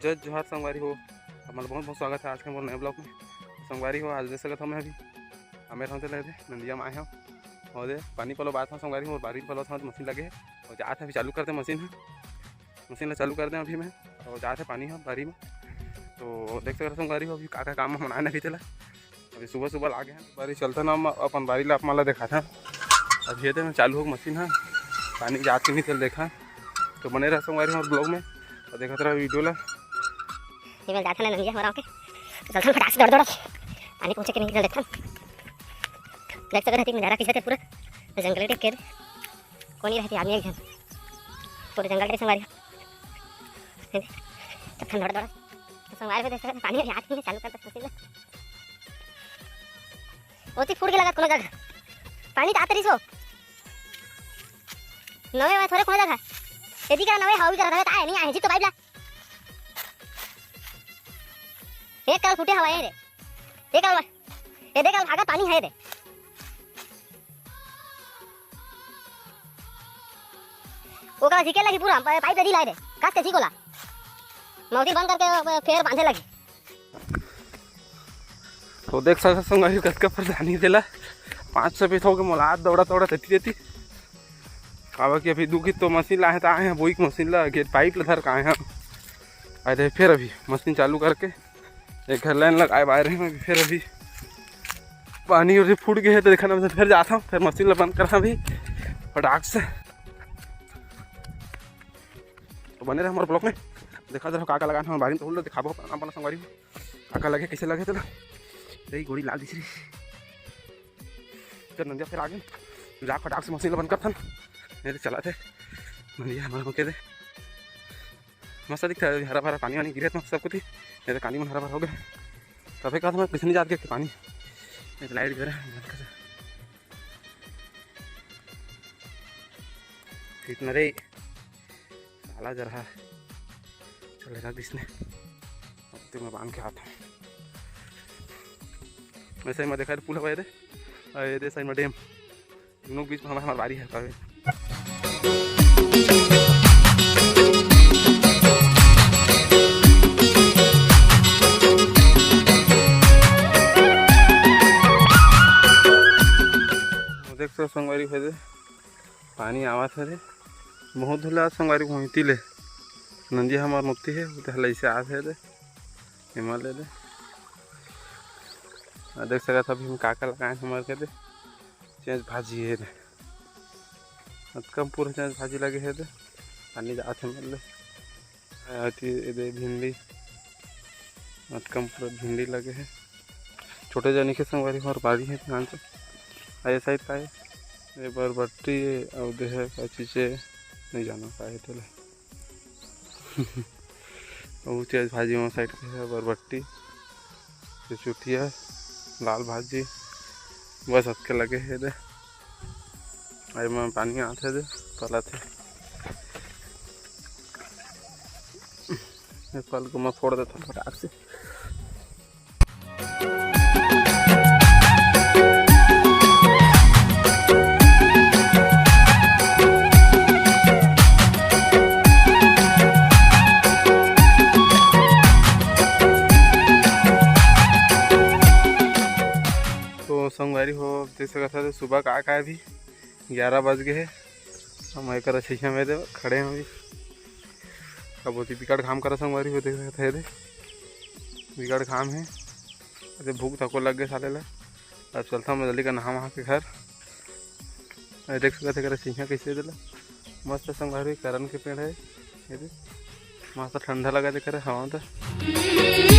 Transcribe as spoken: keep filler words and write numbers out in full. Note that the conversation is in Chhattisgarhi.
जय जोहार संगवारी हो, हमर बहुत बहुत स्वागत है आज के मोर नए vlog में। संगवारी हो, आज देख सकत हो मैं अभी आमेर होते ले दे नंदिया में आए हूँ। और दे पानी पलो बात हूँ संगवारी हो, बारी पलो था मशीन लगे है और जात है अभी चालू कर दे मशीन है। मशीन ला चालू कर दे अभी मैं और जात है पानी है बारी में। तो देख सकत हो संगवारी हो, अभी का का काम बनाए ना अभी तेला। अभी सुबह सुबह लागे हैं बारी चलता ना, अपन बारी ला आप मन ला देखा था। अभी ये तो चालू हो मशीन है, पानी जात के नहीं चल देखा। तो बने रहा संगवारी हमारे vlog में और देखत रहा वीडियो ला। ये मैं जाता ना नंदिया हमारा के, तो चलता फटाक से दौड़ दौड़ पानी पहुँचे के नहीं चल देखा। देख सकत हो नजारा कैसे थे पूरा जंगल टाइप के, कोनी रहती आदमी एक जन, पूरे जंगल टाइप संगवारी। चलता दौड़ दौड़ तो संगवारी को देख सकत हो पानी अभी आत नहीं है, चालू कर दे मशीन ला। ओती फूट के लगत कोनो जगह। पानी तो आत रहिस हो। नवे में थोड़े कोनो जगह। यदि करा नवे हवा भी करत हवे, त आए, नहीं आए, जी तो पाइप ला। एक कल फूटे हवा है रे। एक कल, ये देख कल भागा पानी है रे। ओकरा झिके लगी पूरा, प-, पाइप ला दी लाए रे। कस के झिकोला। मौती बंद करके, अ, फेर बांधे लगी। तो देख सकत संगवारी कतका परेशानी देला। पाँच सौ फीट हो गए मोला हाथ दौड़ा दौड़ा तेती तेती। काबर कि अभी दू कित तो मशीन लाए हैं, त आए हैं बोई के मशीन ला, गेट पाइप ला धर के आए हैं। अरे फिर अभी मशीन चालू करके एक घर लाइन लगाए बाहर हैं अभी। फिर अभी पानी उरी फूट गए है, तो देखा ना, फिर जाता हूँ, फिर मशीन ला बंद करता अभी फटाक से। तो बने रहे हमारे vlog में, देखा जरा का का लगाना है बारी में, तो उल्टा दिखाबो अपन, अपन संगवारी में। काका लगे, कैसे लगे तेला? यही गोड़ी लाल दिस रही। चल नंदिया फिर आगे जा, फटाक से मशीन ला बंद करथन। मेरे चला थे नंदिया हमारे होके दे। मस्त दिखता है, हरा भरा पानी वानी गिरे तो सब कुछ ही। मेरे कानी मन हरा भरा हो गए। तबे कहा था मैं, किसने जात के पानी। एक लाइट गिरा है, बंद कर। ठीक न रे। काला जरहा चलेगा किसने। अब तो मैं बांध के आता हूँ। वैसे ही मैं देखा पूल हवा ये दे, और ये दे साइड में डैम, दोनों के बीच में हमारा, हमारा बारी है काफी। देख सकते हो संगवारी हो दे, पानी आवत है रे। बहुत धुला संगवारी पहुँचती ले। नंदिया हमार मुक्ति है, वो तो हला इसे आत है दे। एमा ले दे। आ, देख सकत हव अभी हम का का लगाए हमार के दे। चेंच भाजी है दे। अतकम पूरा चेंच भाजी लगे है दे। पानी जात है मत ले। आ, अति ए दे भिंडी। अतकम पूरा भिंडी लगे है। छोटे जनी के संगवारी हमार बारी है ध्यान से। आ, ये साइड का है। ये बरबट्टी है, अउ दे है का चीज है, नहीं जाना का है तेला। अउ चेंच भाजी वो साइड के है, बरबट्टी, चुचुटिया, लाल भाजी, बस अतके लगे है दे। अरे मैं पानी आत है दे, पलत है। ये पल को मैं फोड़ देता हूँ फटाक से। तो संगवारी हो, देख सकत हव, सुबह का, का अभी ग्यारह बज गए है। हम एकरा छइहा में दे खड़े हैं अभी। अब ओती बिकट घाम करा संगवारी हो, देख सकत है दे, बिकट घाम है। अरे भूख तको लग गए साले ला। अब चलता मैं जल्दी का नहा वहा के घर। अरे देख सकत है एकरा छइहा कैसे देला, मस्त संगवारी करन के पेड़ है। ये दे, मस्त ठंडा लगा दे करे हवा तो।